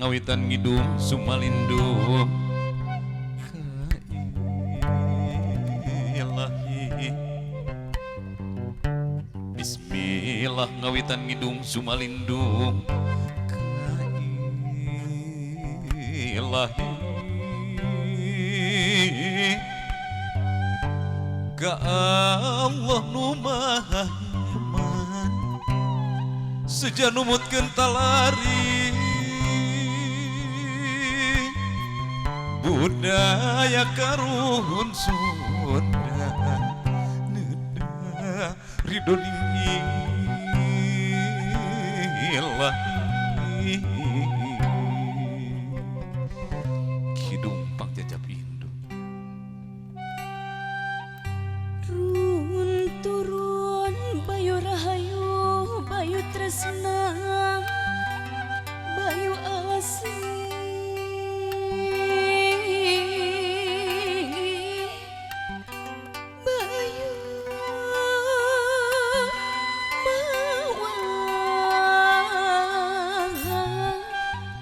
ngawitan ngidung sumalindung ka ilahi. Bismillah ngawitan ngidung sumalindung ka ilahi. Ka Allah nu maha iman seja numutkeun talari budaya karuhun Sunda neda ridho ning ilahi. Kidung pangjajap indung Run turun bayu rahayu bayu tresna bayu asih bayu mawa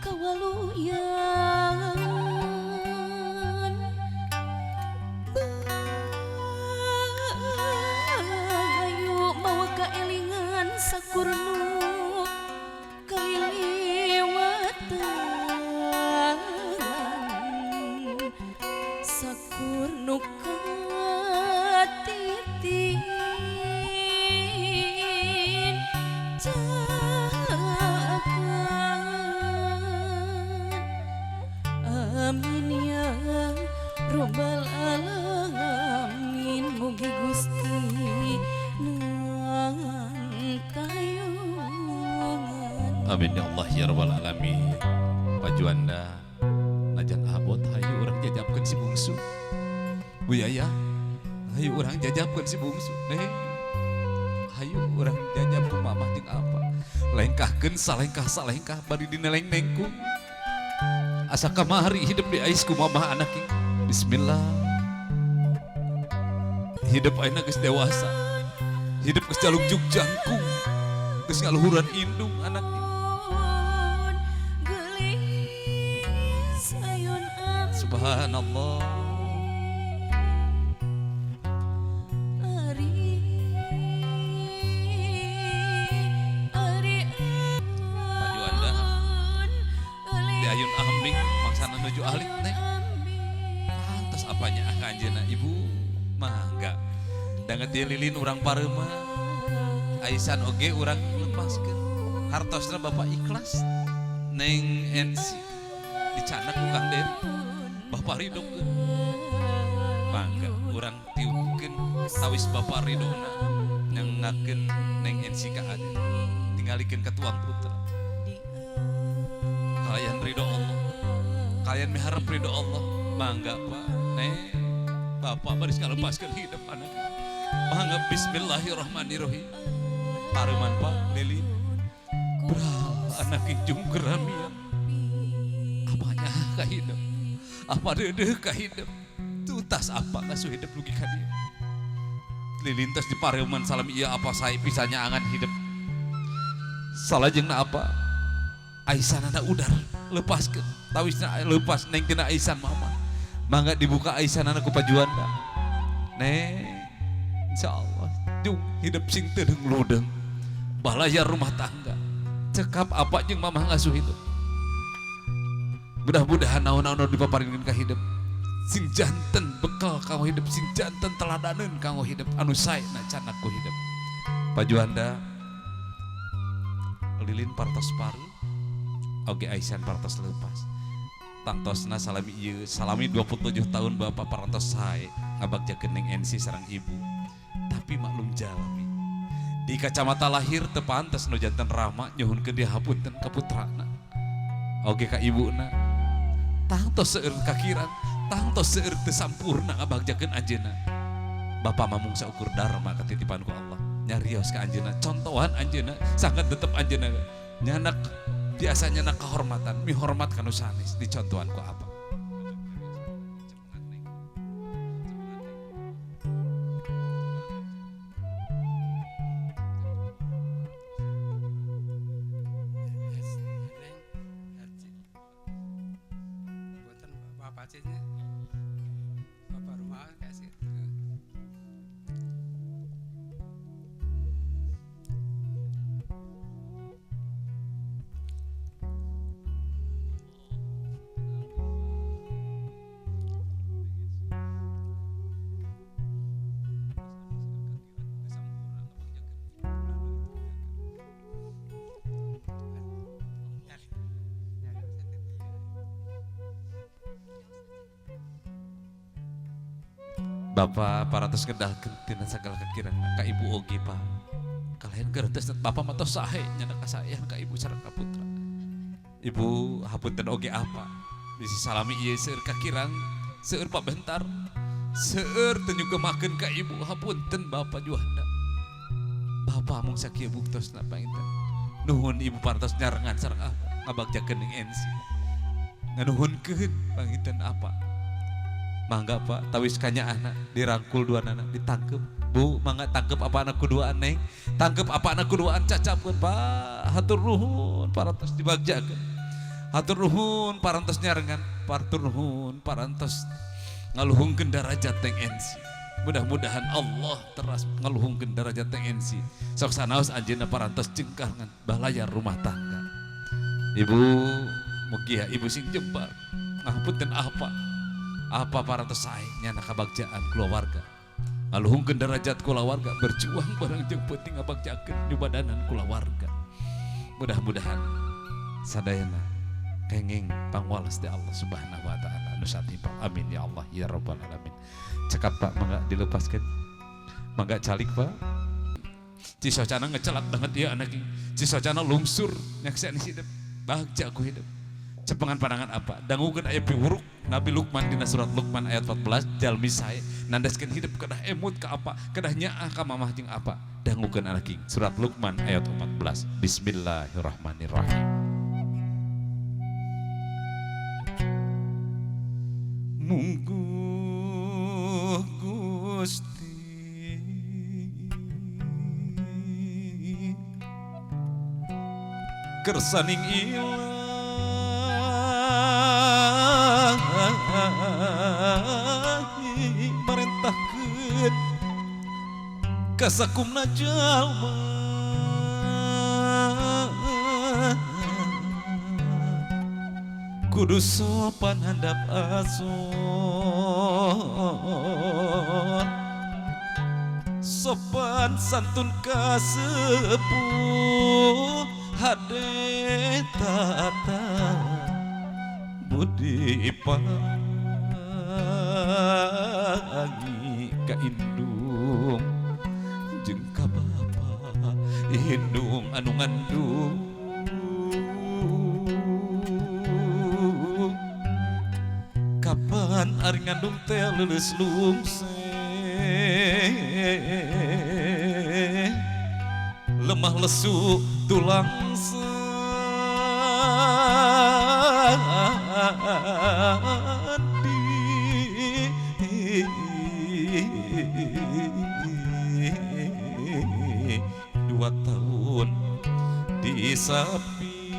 kawaluyan bayu mawa kaelingan sakurnu kaliliwatan sakurnu katitin cakan. Amin ya robbal alamin mugi Gusti nangtayungan. Amin ya Allah ya rabbal alamin. Pak Juanda najan abot hayu urang jajabkeun si bungsu. Bu Yaya hayu urang jajabkeun si bungsu. Neng hayu urang jajab ku mamah jeung apa. Lengkahkeun salengkah salengkah bari dineleng-nengku. Asa kamari hidup di ais ku mamah anak ing. Bismillah. Hidup ayeuna geus dewasa. Hidup geus jaluk jangkung. Geus ngaluhuran indung anak ing. Geulis ayun Subhanallah. Ari ari Pak Juanda di ayun ambing maksana nuju alit neng. Pantes apanya ah ka anjeunna ibu mangga. Danget ieu lilin urang pareuma. Aisan oge urang lepaskeun. Hartosna bapak ikhlas. Neng Ensi dicanak ku Kang Dery. Bapak ridokeun. Mangga urang tiupkeun tawis bapak ridona nyengakeun Neng Ensi ka aden. Tingalikeun ka tuang putra. Kalian ridho Allah. Kalian miharep ridho Allah. Mangga Pak. Neng bapak baris ngalepaskeun hidup anak. Mangga bismillahirrahmanirrahim. Pareman Pak lilin. Bral anak injung keramian. Apanya ka hidup? Apa deudeuh ka hidup? Tutas apa ngasuh hidup dugi ka dieu? Lilin tos dipareuman salam ieu apa sae pisannya angan hidup. Salajengna apa? Aisanana udar lepaskeun. Tawisna lepas neng tina aisan mama. Mangga dibuka aisanana ku Pak Juanda. Neng insyaallah jung hidup sing teu ludeng. Balayar rumah tangga. Cekap apa jeung mamah ngasuh hidup. Mudah-mudahan naon-naon dipaparinkeun ka hidup. Sing janten bekal kanggo hidup, sing janten teladaneun kanggo hidup anu sae na canak ku hidup. Pak Juanda lilin partos paru oge aisan partos lepas. Tangtosna salami ieu salami 27 tahun bapak parantos sae ngabagjakeun Neng Ensi sareng ibu. Tapi maklum jalmi. Di kacamata lahir teu pantes nu janten rama nyuhunkeun dihapunten ka putrana. Oge ka ibuna. Tangtos seueur kakiran, tangtos seueur teu sampurna ngabagjakeun anjeunna. Bapak mamung saukur dharma katitipan ku Allah. Nyarios ka anjeunna, contohan anjeunna, sangat tetep anjeunna. Nyanak biasanya nak kehormatan, mihormat ka nu sanes dicontohan ku apa. Bapak rumah kasih. Bapak parantos ngedalkeun tina sagala kakirangan ka ibu oge Pak. Kalian gerentes bapak mah tos sahe nyana kasaean ka ibu sareng ka putra. Ibu hapunten oge apa? Bisi salami ieu seueur kakirang, seueur pabentar, seueur teu nyugemakeun ka ibu hapunten Bapak Juanda. Bapak mung sakieu buktosna panginten. Nuhun ibu parantos nyarengan sareng apa ngabagjakeun ning ensi. Nganuhunkeun panginten apa? Mangga Pak, tawis kanyaahna dirangkul dua anak ditangkep. Bu, mangga tangkep apa anak kuduaan neng? Tangkep apa anak kuduaan cacapkeun Pak. Hatur nuhun parantos dibagjakeun. Hatur nuhun parantos nyarengan, hatur nuhun parantos ngaluhungkeun darajat teng ensi. Mudah-mudahan Allah teras ngaluhungkeun darajat teng ensi. Sok sanaos anjeunna parantos jengkar ngan balayar rumah tangga. Ibu mugia ibu sing jembar. Ngapunten apa? Apa parantos sae nyana kabagjaan keluarga. Ngaluhungkeun derajat kulawarga, berjuang bareng jeung penting ngabagjakeun nyubadanan kulawarga. Mudah-mudahan sadayana kenging pangwales di Allah Subhanahu wa taala nu satimpal. Amin ya Allah ya rabbal alamin. Cekap Pak, mangga dilepaskeun. Mangga calik Pak. Cisocana ngecelak banget ieu anak ieu. Cisocana lungsur nyaksian hidup, bagja ku hidup. Cepengan pandangan apa? Dangukeun aya piwuruk Nabi Luqman dina surat Luqman ayat 14 jalmi sae nandaskeun hidup kedah emut ka apa, kedah nyaah ka mamah jeung apa. Dangukeun anak king surat Luqman ayat 14. Bismillahirrahmanirrahim. Mungguh Gusti kersaning ilahi marentahkeun kasakumna jalma kudu sopan handap asor sopan santun kasepuh hade tata budi pangi ka indung jeung ka bapa indung anu ngandung kapan ari ngandung teh leuleus lungse lemah lesu tulang sandi 2 tahun disapi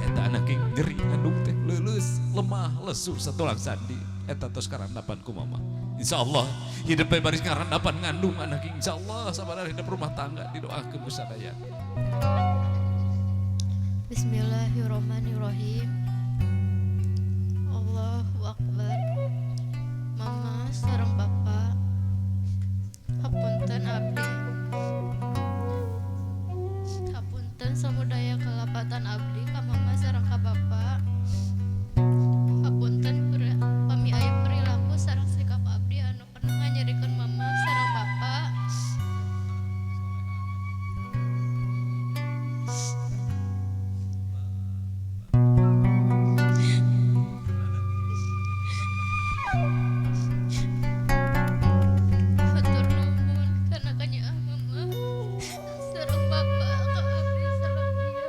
eta anak nyeri ngandung teh leuleus lemah lesu satulang sandi eta tos karandapan ku mama. Insyaallah hidup baris karandapan ngandung anak insyaallah sabar hidup rumah tangga didoakeun ku sadaya. Bismillahirrahmanirrahim. Allahu akbar. Mama sareng bapa hapunten abdi. Hapunten samudaya kalapatan abdi ka mama sareng ka bapa. Hapunten pami aya perilaku sareng sikap abdi anu pernah nganyerikeun mama sareng bapa. Hatur nuhun kana kanyaah mama sareng bapa ka abdi salamina.